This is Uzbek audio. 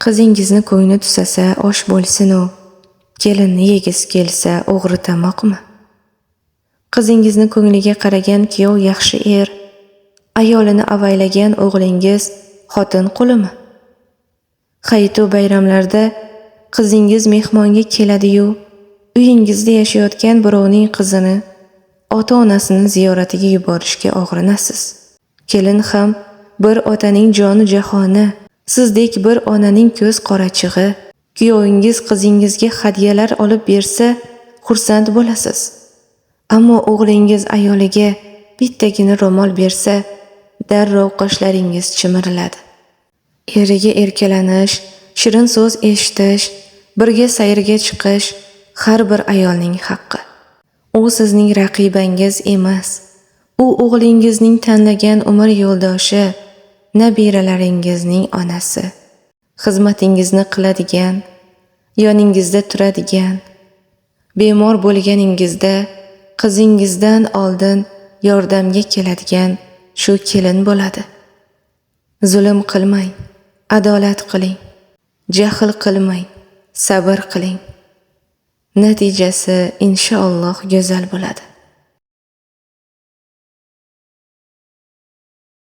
Qizingizni ko'ngli tusasa osh bo'lsin-u, kelinni yegisi kelsa o'g'ri tomoqmi? Qizingizni ko'ngliga qaragan kuyov yaxshi er, ayolini avaylagan o'g'lingiz xotin qulimi? Hayit va bayramlarda qizingiz mehmonga keladi-yu, uyingizda yashayotgan birovning qizini ota-onasini ziyoratiga yuborishga og'rinasiz. Kelin ham bir otaning joni jahoni, sizdek bir onaning ko'z qorachig'i. Kuyovingiz qizingizga hadyalar olib bersa, xursand bo'lasiz. Ammo o'g'lingiz ayoliga bittagina ro'mol bersa, darrov qoshlaringiz chimiriladi. Eriga erkalanish, shirin so'z eshitish, birga sayrga chiqish har bir ayolning haqqi. U sizning raqibangiz emas. U o'g'lingizning tanlagan umr yo'ldoshi, nabiralaringizning onasi. Xizmatingizni qiladigan, yoningizda turadigan, bemor bo'lganingizda qizingizdan oldin yordamga keladigan shu kelin bo'ladi. Zulm qilmang, adolat qiling. Jahl qilmang, sabr qiling. Natijasi inshaalloh go'zal bo'ladi.